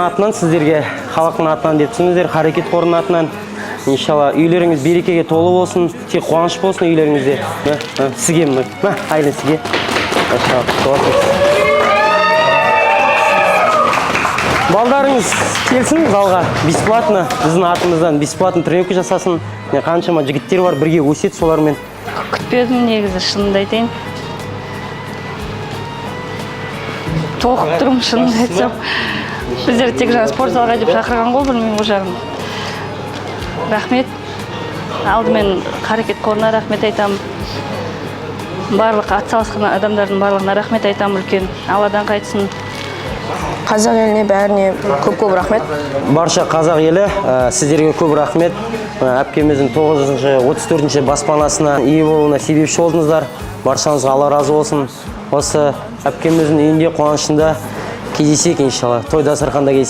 Атынан сіздерге, халықтың атынан деп түсініңіздер, Харекет қорының атынан. Иншалла, үйлеріңіз берекеге толы болсын, тек қуаныш болсын үйлеріңізде. Мә, мә, сізге мә, мә, Айлин, сізге. Машалла, құтты болсын. Балдарыңыз келсін залға, бесплатно, біздің атымыздан бесплатно тренировка жасасын. Міне, қаншама жігіттер бар, бірге өседі солармен. Күтпедім негізі, шынымды айтайын. Толқып тұрмын, шынымды айтсам. Біздер тек жаңа спорт залға деп шақырған ғой, білмеймін ол жағын. Рахмет. Алдымен Харекет қорына рахмет айтамын. Барлық атсалысқан адамдардың барлығына рахмет айтамын үлкен. Алладан қайтсын. Қазақ еліне бәріне көп-көп рахмет. Барша қазақ елі, сіздерге көп рахмет. Әпкеміздің тоғызыншы, 34-ші баспанасына ие болуына себепші болдыңыздар. Баршаңызға Алла разы болсын. Осы әпкеміздің үйінде, қуанышында кездесейік, иншалла. Той дастарханда кездесейік.